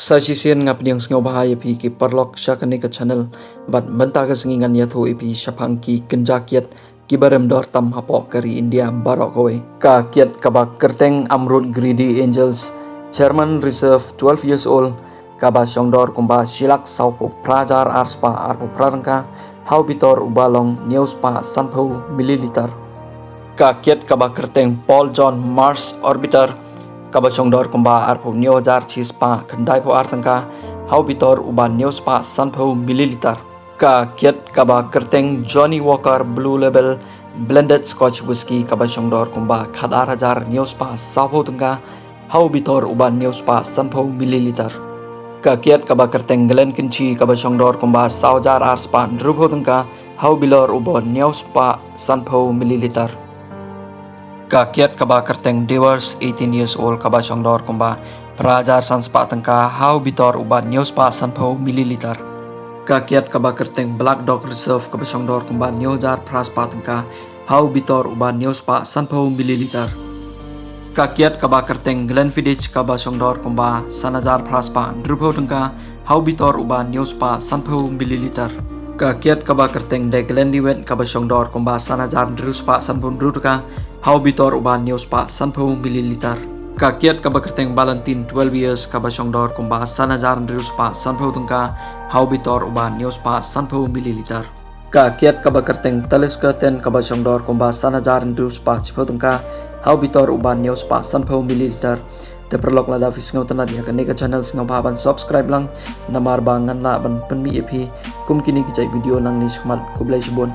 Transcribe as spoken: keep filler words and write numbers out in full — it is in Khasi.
Sa shisien nga pdiang sngewbha ïa phi ki paralok sha kane ka channel, bad mynta ka sngi ngan ïathuh ïa phi shaphang ki kynja kiad kiba rem dor tam hapoh ka ri India baroh kawei. Ka kiad kaba kyrteng Amrut Greedy Angels, German Reserve, twelve years old, kaba shongdor kumba shi lak sawphew phra hajar ar spah arphew phra tyngka, ha u bitor uba long hynñiew spah sanphew milliliter. Ka kiad kaba kyrteng Paul John Mars Orbiter, kaba shongdor kumba arphew hynñiew hajar shi spah khyndaiphew ar tyngka, ha u bitor uba hynñiew spah sanphew milliliter. Ka kiad kaba kyrteng Johnnie Walker Blue Label Blended Scotch Whisky, kaba shongdor kumba khatar hajar hynñiew spah sawphew tyngka, ha u bitor uba hynñiew spah sanphew milliliter. Ka kiad kaba kyrteng Glenkinchie, kaba shongdor kumba saw hajar ar spah hynriewphew tyngka, ha u bitor uba hynñiew spah sanphew milliliter. Ka kiad kaba kyrteng Dewar's, eighteen years old, kaba shongdor kumba phra hajar san spah tyngka, ha u bitor uba hynñiew spah sanphew milliliter. Ka kiad kaba kyrteng Black Dog Reserve, kaba shongdor kumba hynñiew hajar phra spah tyngka, ha u bitor uba hynñiew spah sanphew milliliter. Ka kiad kaba kyrteng Glenfiddich, kaba shongdor kumba san hajar phra spah hynriewphew tyngka, ha u bitor uba hynñiew spah sanphew milliliter. Ka kiad kaba kyrteng The Glenlivet, kaba shongdor kumba san hajar hynriew spah sanphew hynriew tyngka, ha u bitor uba hynñiew spah sanphew milliliter. Ka kiad kaba kyrteng Ballantine, twelve years, kaba shongdor kumba san hajar hynriew spah sanphew tyngka, ha u bitor uba hynñiew spah sanphew milliliter. Ka kiad kaba kyrteng Talisker ten, kaba shongdor kumba san hajar hynriew spah shiphew tyngka, ha u bitor uba hynñiew spah sanphew milliliter. Te paralok, lada phi sngewtynnad ïa kane ka channel, sngewbha ban subscribe lang, namar ba ngan lah ban pynmih ïa phi kum kine ki jait video nangne shakhmat. Khublei shibun.